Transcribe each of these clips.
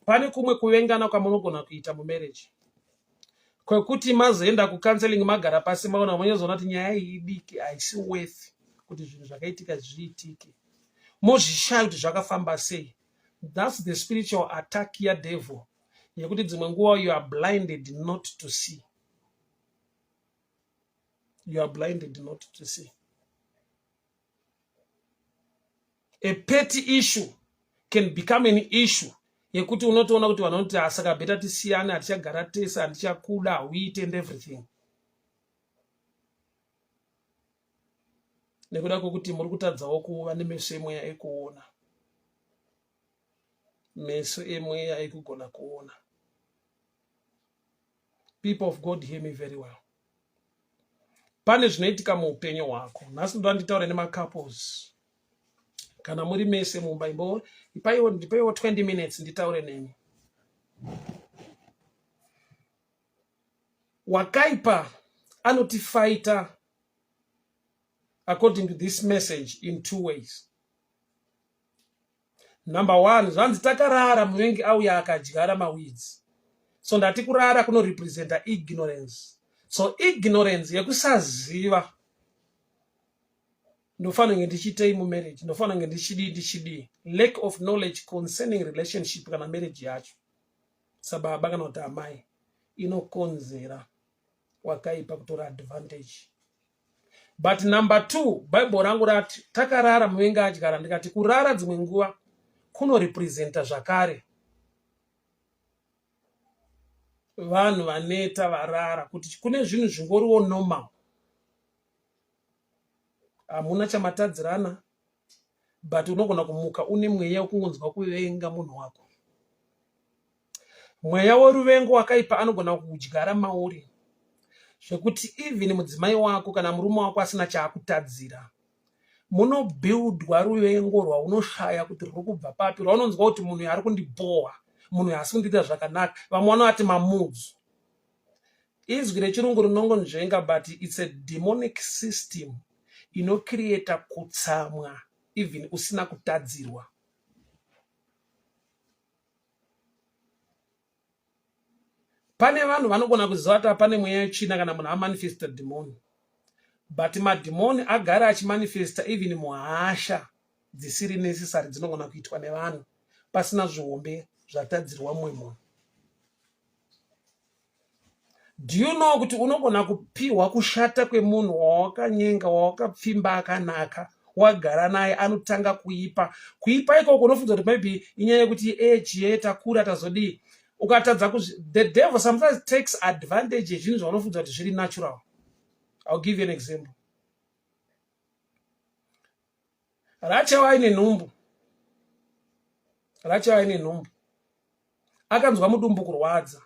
Pane kumwe kuvengana kwamunogona kuita mumarriage kwekuti mazoenda kucounseling, magara pasi, maona, monyazoona kuti nyaya iyi idiki, haisi worth kuti zvinhu zvakaitika zviitike, mozvishaya kuti zvakafamba sei. That's the spiritual attack yadevil yekuti dzimwe nguva you are blinded not to see. You are blinded not to see. A petty issue can become an issue yekuti unotoona kuti vanhu vanoti, "Asaka better tisiyane, hatichagara tese, handichakuda, hauite," and everything, nekuda kwekuti muri kutadzawo kuva nemeso emweya ekuona, meso emweya ekugona kuona. People of God, hear me very well. Pane zvinoitika muupenyu hwako. Nhasi ndoda nditaure nemacouples. Kana muri mese mumba, imbo ipaiwo, ndipaiwo 20 minutes nditaure nemi. Wakaipa anotifaita, according to this message, in two ways. Number one, zvanzi takarara, muvengi auya akadyara maweeds. So ndati kurara kunorepresenta ignorance. So ignorance yekusaziva ndofanira kunge ndichiitei mumarriage, ndofanira kunge ndichidii, ndichidii, lack of knowledge concerning relationship kana marriage yacho sababa kana kuti amai, inokonzera wakaipa kutora advantage. But number two, Bhaibheri rangu rati takarara, muvengi adyara. Ndikati kurara dzimwe nguva kunorepresenta zvakare vanhu vaneta, varara, kuti kune zvinhu zvingoriwo normal, hamuna chamatadzirana, but unogona kumuka une mweya wekungonzwa kuvenga munhu wako. Mweya weruvengo wakaipa anogona kudyara mauri zvekuti even mudzimai wako kana murume wako asina chaakutadzira, munobuildwa ruvengo rwaunoshaya kuti ruri kubva papi, rwaunonzwa kuti munhu ari kundibhowa, munhu asi kundiita zvakanaka. Vamwe vanovati mamoods. Izwi rechirungu rinongonzvenga, but it's a demonic system inocreata kutsamwa even usina kutadzirwa. Pane vanhu vanogona kuziva kuti pane mweya yetsvina kana munhu amanifesta dhimoni, but madhimoni agara achimanifesta even muhasha dzisiri necessary dzinogona kuitwa nevanhu pasina zvihombe zvatadzirwa mumwe munhu. Do you know kuti unogona kupiwa kushata kwemunhu wawakanyenga, wawakapfimba, akanaka, wagara naye, anotanga kuipa? Kuipa ikoko unofunza kuti maybe inyaya yekuti age ye takura, tazodii. Ukatadza kuzvi, the devil sometimes takes advantage yezvinhu zvaunofunza kuti zviri natural. I'll give you an example. Rachel aine nhumbu. Rachel aine nhumbu, akanzwa mudumbu kurwadza.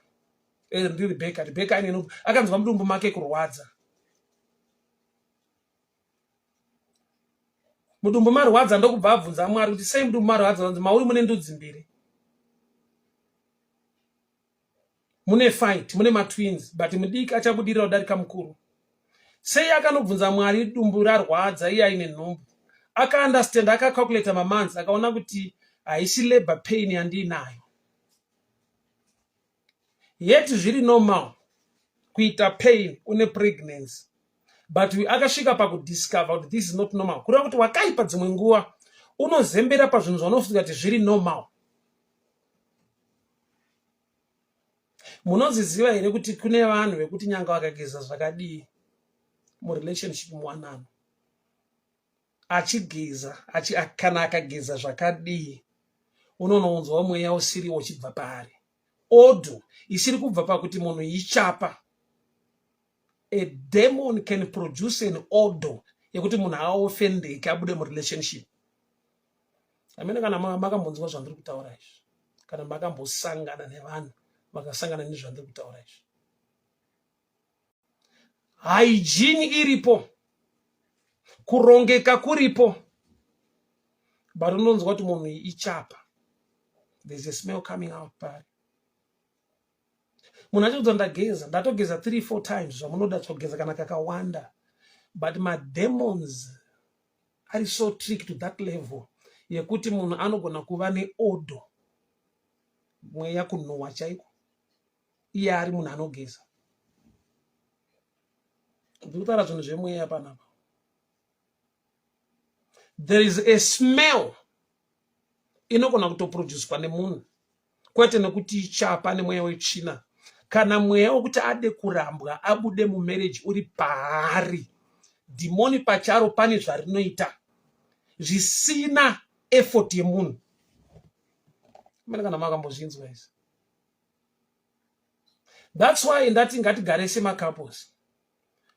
Ndi Rebeka. Rebeka aine nhumbu, akanzwa mudumbu make kurwadza. Mudumbu marwadza, ndokubva abvunza Mwari kuti sei mudumbu marwadza. Vanzi mauri mune ndudzi mbiri, mune fight, mune matwins, but mudiki achabudirira kudarika mukuru. Sei akanobvunza Mwari dumbu rarwadza iye aine nhumbu? Akaunderstand, akacalculata mamonths, akaona kuti haisi labor pain yandiinayo. Yet zviri normal kuita pain une pregnancy, but akasvika pakudiscover kuti this is not normal. Kureva kuti wakaipa dzimwe nguva unozembera pazvinhu zvaunofunga kuti zviri normal. Munozviziva here kuti kune vanhu vekuti nyanga vakageza zvakadii murelationship, muwanano, achigeza achi, kana akageza zvakadii, unonounzwa mweya usiri uchibva paari, odour isiri kubva pakuti munhu ichapa? A demon can produce an odour yekuti munhu aofendeke, abude murelationship. Amene kana makambonzwa zvandiri kutaura izvi, kana makambosangana nevanhu vakasangana nezvandiri kutaura izvi, hygiene iripo, kurongeka kuripo, but unonzwa kuti munhu ichapa. There's a smell coming out pari munhu achikudza, "Ndageza, ndatogeza 3 4 times." Zvamunoda kugeza kana kakawanda, but mademons ari so trick to that level yekuti munhu anogona kuva neodour. Mweya kunhuhwa chaiko. Iye ari munhu anogeza. Ndiri kutaura zvinhu zvemweya panapa. There is a smell inogona kutoproducwa nemunhu kwete nekuti ichapa nemweya wetsvina kana mweya wekuti ade kurambwa abude mumarriage uri paari dhimoni pacharo pane zvarinoita zvisina effort yemunhu mene kana makambozvinzwa izvi that's why ndati ngatigare semacouples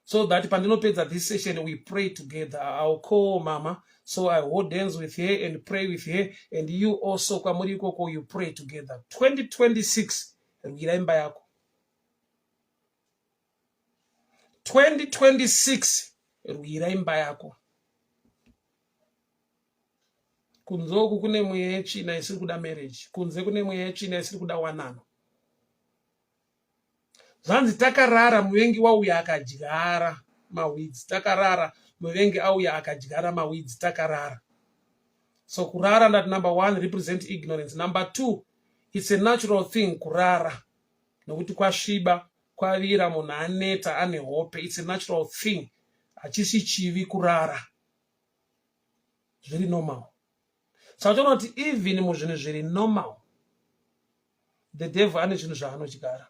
so that pandinopedza this session we pray together. I'll call mama, so I hold hands with her and pray with her, and you also kwamuri ikoko you pray together. 2026 rwira imba yako. 2026 rwira imba yako. Kunze uku kune mweya yetsvina isiri kuda marriage, kunze kune mweya yetsvina isiri kuda wanano. Zvanzi takarara muvengi wauya akadyara maweeds, takarara muvengi auya akadyara maweeds, takarara. So kurara ndati number one represent ignorance, number two it's a natural thing kurara nokuti kwasviba kwavira munhu aneta ane hope, it's a natural thing, hachisi chivi kurara, zviri normal. Saka toona kuti even muzvinhu zviri normal the devil ane zvinhu zvaanodyara.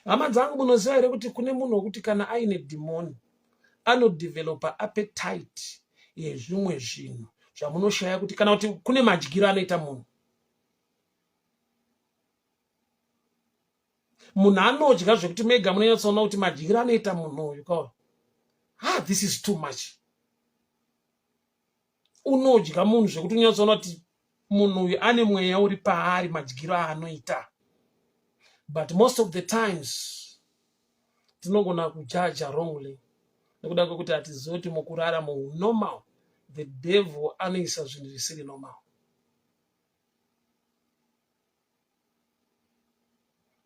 Hama dzangu, munoziva here kuti kune munhu wekuti kana aine dhimoni anodevelopa appetite yezvimwe zvinhu zvamunoshaya kuti kana kuti kune madyiro anoita munhu. Munhu anodya zvekuti mega munonyatsoona kuti madyiro anoita munhu uyu ka, ah, this is too much. Unodya munhu zvekuti unyatsoona kuti munhu uyu ane mweya uri paari, madyiro aanoita. But most of the times tinogona kujaja wrongly nekuda kwekuti hatizivi kuti mukurara munormal the devil anoisa zvinhu zvisiri normal.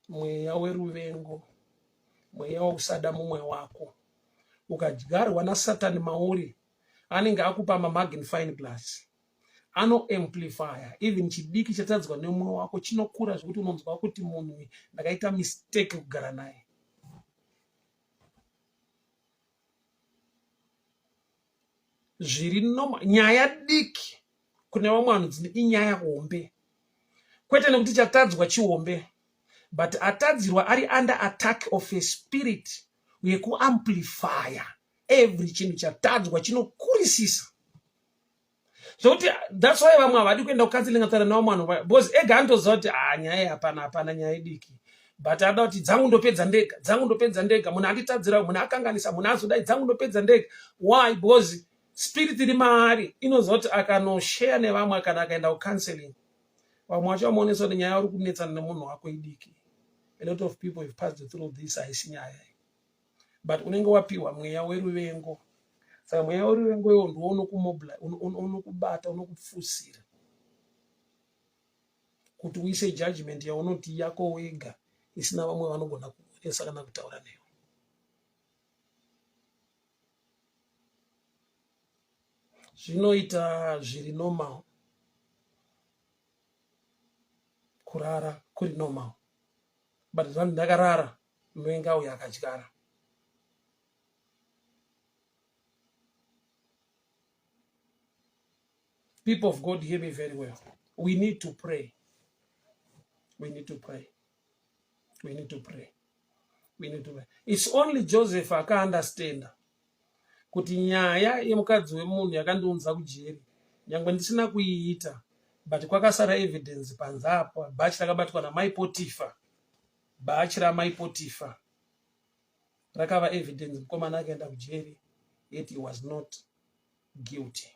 Mweya weruvengo, mweya wekusada mumwe wako ukadyarwa nasatani mauri, anenge akupa mamagnifying glass, anoamplifya even chidiki chatadzwa nemumwe wako chinokura zvekuti unonzwa kuti munhu ndakaita mistake kugara naye. Zviri normal, nyaya diki kune vamwe vanhu dzine inyaya hombe, kwete nekuti chatadzwa chihombe, but atadzirwa ari under attack of a spirit yekuamplifya every chinhu chatadzwa chinokurisisa zvokuti that's why vamwe havadi kuenda kucounseling ataura nevamwe vanhu, because ega anotoziva kuti ah, nyaya hapana hapana nyaya idiki, but ada kuti dzangu ndopedza ndega, dzangu ndopedza ndega, munhu anditadzira, munhu akanganisa, munhu azodai, dzangu ndopedza ndega. Why? Because spirit iri maari inoziva kuti akanoshare nevamwe kana akaenda kucounseling, vamwe vacho vamuonesa kuti nyaya uri kunetsana nemunhu wako idiki. A lot of people have passed through this, haisi nyaya, but unenge wapiwa mweya weruvengo. Saka mweya weruvengo iwo ndiwo unokubata, unokupfusira kuti uise judgment yaunoti yako wega isina vamwe vanogona kuonesa kana kutaura newe. Zvinoita zviri normal kurara, kuri normal, but zvanzi ndakarara muvengi auya akadyara. People of God, hear me very well. We need to pray. We need to pray. We need to pray. We need to pray. It's only Joseph akaunderstanda kuti nyaya yemukadzi wemunhu yakandiunza kujeri, nyangwe ndisina kuiita, but kwakasara evidence panze apo, bhachi rakabatwa namai Potifa, bhachi ramai Potifa rakava evidence, mukomana akaenda kujeri, yet he was not guilty.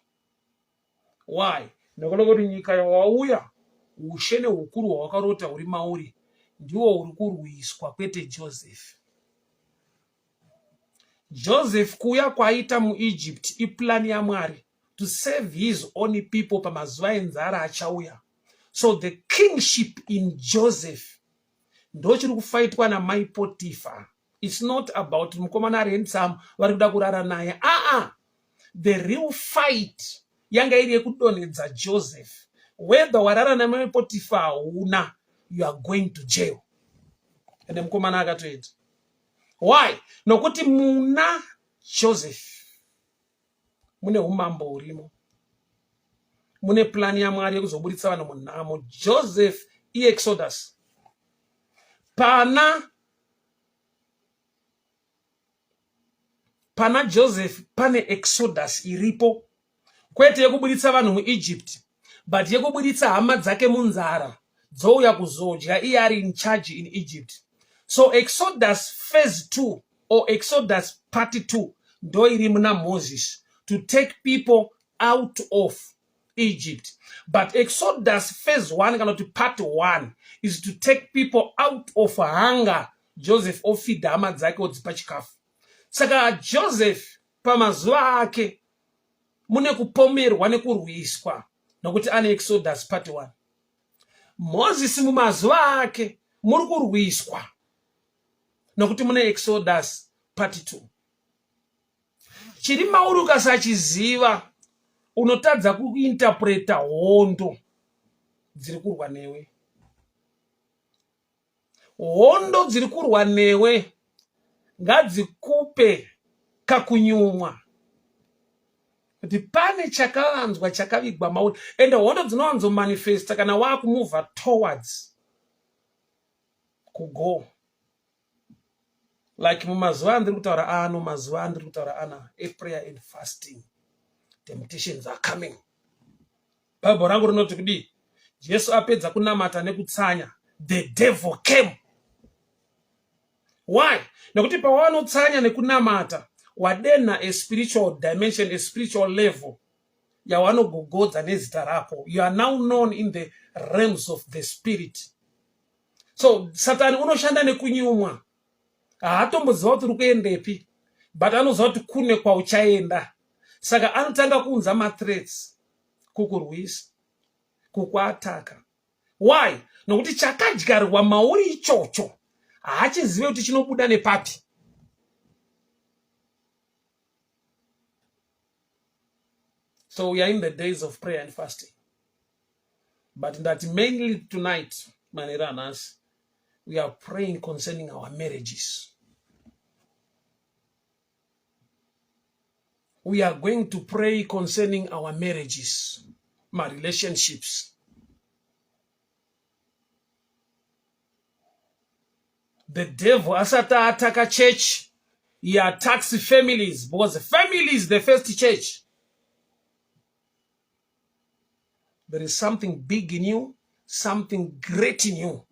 Why? Nekuda kuti nyika yawauya, ushe neukuru hwawakarota huri mauri ndiwo huri kurwiswa, kwete Joseph. Joseph kuuya kwaita muEgypt iplan yaMwari to save his own people pamazuva enzara achauya. So the kingship in Joseph ndochiri kufaitwa namai Potifa. It's not about mukomana ari handsome vari kuda kurara naye. Aa, the real fight yanga iri yekudonhedza Joseph. Whether warara namai Potifa hauna, you are going to jail. Ende mukomana akatoenda. Why? Nokuti muna Joseph mune umambo hurimo, mune plani yaMwari yekuzoburitsa vanhu munhamo. Joseph iExodus. Pana Joseph pane Exodus iripo, kwete yekuburitsa vanhu muEgypt, but yekuburitsa hama dzake munzara dzouya kuzodya iye ari in charge in Egypt. So Exodus phase 2 or Exodus part 2 ndo iri muna Moses to take people out of Egypt. But Exodus phase 1 kana kuti part 1 is to take people out of hunger. Joseph ofida hama dzake, odzipa chikafu. Saka Joseph pamazuva ake mune kupomerwa nekurwiswa nokuti ane Exodus part 1. Moses mumazuva ake muri kurwiswa nokuti mune Exodus part 2. Chiri mauri ukasachiziva, unotadza kuinterpreta hondo dziri kurwa newe. Hondo dziri kurwa newe ngadzikupe kakunyumwa kuti pane chakavanzwa chakavigwa mauri. Ende hondo dzinowanzomanifesta kana waakumuvha towards kugo, like mumazuva andiri kutaura ano, mazuva andiri kutaura ana eprayer and fasting, temptations are coming. Bible rangu rinoti kudii? Jesu apedza kunamata nekutsanya, the devil came. Why? Nekuti pawanotsanya nekunamata, wadenha a spiritual dimension, a spiritual level yawanogogodza nezita rako. You are now known in the realms of the spirit. So Satani unoshanda nekunyumwa. Haatomboziva kuti uri kuendepi, but anoziva kuti kune kwauchaenda. Saka anotanga kuunza mathreats kukurwisa, kukuataka. Why? Nokuti chakadyarwa mauri ichocho haachizive kuti chinobuda nepapi. So we are in the days of prayer and fasting, but ndati mainly tonight, manheru anhasi, we are praying concerning our marriages. We are going to pray concerning our marriages, my relationships. The devil asati ataka church, he attacks families, because family is the first church. There is something big in you, something great in you.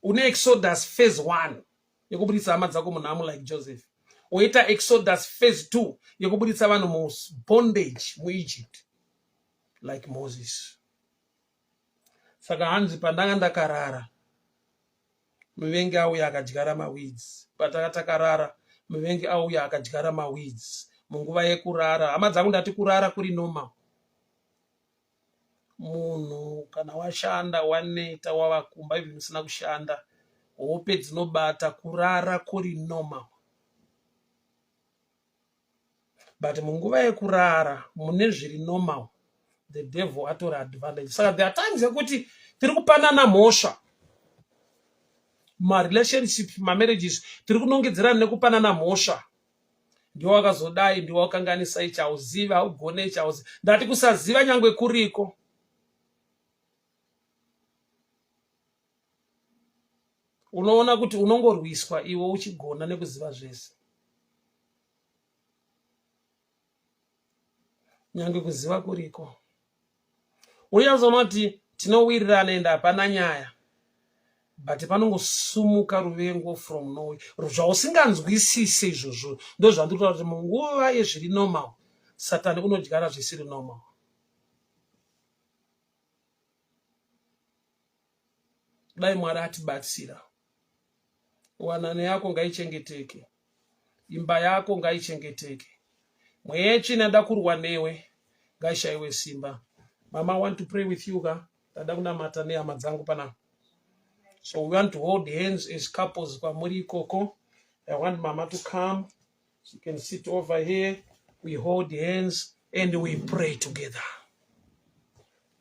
Une Exodus phase 1 yekubuditsa hama dzako munhamo like Joseph, woita Exodus phase 2 yekubuditsa vanhu mubondage muEgypt like Moses. Saka hanzi, pandanga ndakarara, muvengi auya akadyara maweeds. Pataka takarara, muvengi auya akadyara maweeds munguva yekurara. Hama dzangu, ndati kurara kuri normal. Munhu kana washanda, waneta, wava kumba, even usina kushanda, hope dzinobata, kurara kuri normal. But munguva yekurara mune zviri normal, the devil atora advantage. Saka there are times yekuti tiri kupanana mhosva, marelationship, mamarriages, tiri kunongedzerana nekupanana mhosva. Ndiwo wakazodai, ndiwo wakanganisa ichi, hauzivi, haugone ichi, hauzivi. Ndati kusaziva nyangwe kuriko. Unoona kuti unongorwiswa iwe uchigona nekuziva zvese. Nyange kuziva kuriko, unyazoona kuti tinowirirana ende hapana nyaya, but panongosumuka ruvengo from nowhere zvausinganzwisise. Izvozvo ndo zvandiri kutaura kuti munguva yezviri normal, Satani unodyara zvisiri normal. Dai Mwari atibatsira. Wanano yako ngaichengeteke, imba yako ngaichengeteke, mweya yetsvina da kurwa newe ngaishayiwe simba. Mama, I want to pray with you ka. Ndada kunamata nehama dzangu panapa. So we want to hold hands as couples kwamuri ikoko. I want mama to come. She can sit over here. We hold hands and we pray together.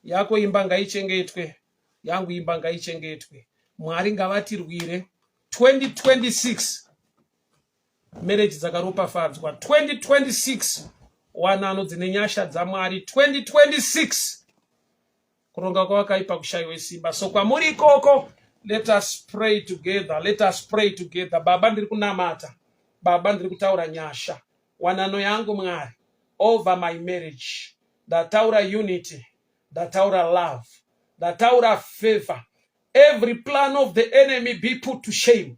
Yako imba ngaichengetwe, yangu imba ngaichengetwe. Mwari ngavatirwire. 2026 marriage dzakaropafadzwa, 2026 wanano dzine nyasha dzaMwari, 2026 kuronga kwavakaipa kushayiwe simba. So kwamuri ikoko, let us pray together, let us pray together. Baba, ndiri kunamata. Baba, ndiri kutaura nyasha wanano yangu. Mwari, over my marriage ndataura unity, ndataura love, ndataura favor. Every plan of the enemy be put to shame,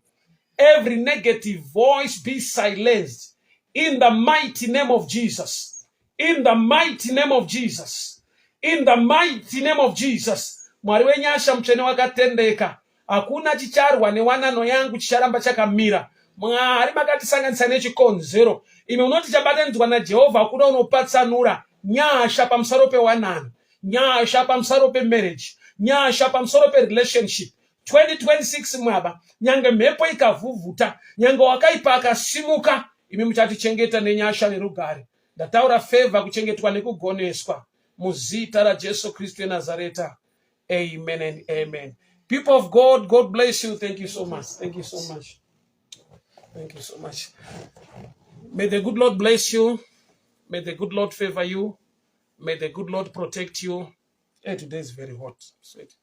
every negative voice be silenced in the mighty name of Jesus, in the mighty name of Jesus, in the mighty name of Jesus. Mwari wenyasha, mutsvene wakatendeka, hakuna chicharwa newanano yangu chicharamba chakamira. Mwari, makatisanganisa nechikonzero. Imi unoti chabatanidzwa naJehovha hakuna unopatsanura. Nyasha pamusoro pewanano, nyasha pamusoro pemarriage, nyasha pamusoro perelationship. 2026 mwaba, nyange mhepo ikavhuvhuta, nyange wakaipa akasimuka, imi muchatichengeta nenyasha nerugare. Ndataura favor, kuchengetwa nekugoneswa muzita raJesu Kristu weNazareta. Amen and amen. People of God, God bless you. Thank you so much, thank you so much, thank you so much. May the good Lord bless you. May the good Lord favor you. May the good Lord protect you. Hey, today is very hot. Sweet.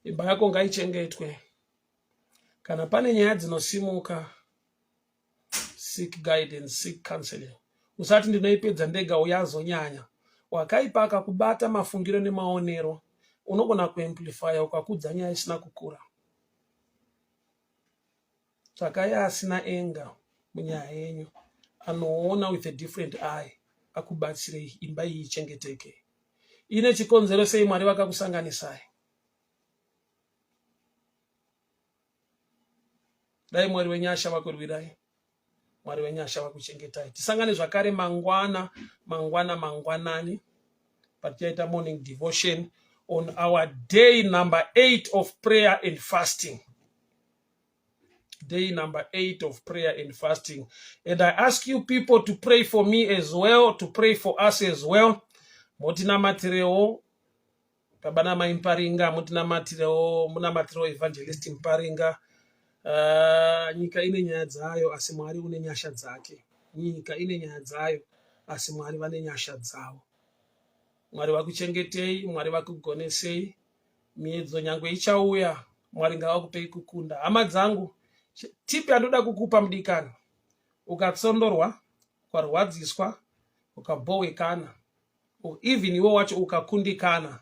Imba yako ngaichengetwe. Kana pane nyaya dzinosimuka, seek guidance, seek counseling. Usati ndinoipedza ndega, uyazonyanya. Wakaipa akakubata mafungiro nemaonero, unogona kuamplifya ukakudza nyaya isina kukura. Tsvakai asina enga munyaya yenyu, anoona with a different eye, akubatsirei imba iyi ichengeteke. Ine chikonzero sei Mwari vakakusanganisai. Dai Mwari wenyasha vakurwirai, Mwari wenyasha vakuchengetai. Tisangane zvakare mangwana, mangwana mangwanani, patichaita morning devotion on our day number 8 of prayer and fasting, day number 8 of prayer and fasting. And I ask you people to pray for me as well, to pray for us as well. Motinamatirewo baba namai Muparinga, mutinamatirewo, munamatirewo Evangelist Muparinga. Nyika ine nyaya dzayo, asi Mwari une nyasha dzake. Nyika ine nyaya dzayo, asi Mwari vane nyasha dzavo. Mwari vakuchengetei, Mwari vakugonesei. Miedzo nyangwe ichauya, Mwari ngavakupei kukunda. Hama dzangu, tip yandoda kukupa mudikani: ukatsondorwa, ukarwadziswa, ukabhowekana, even iwe wacho ukakundikana,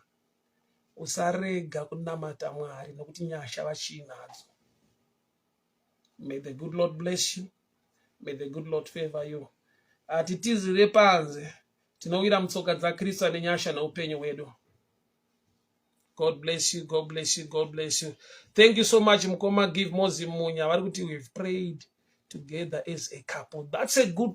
usarega kunamata Mwari, nokuti nyasha vachiinadzo. May the good Lord bless you. May the good Lord favor you. Hatitizire panze, tinowira mutsoka dzaKristu ane nyasha neupenyu hwedu. God bless you, God bless you, God bless you. Thank you so much, mukoma Give Mozi Munya. Vari kuti we've prayed together as a couple. That's a good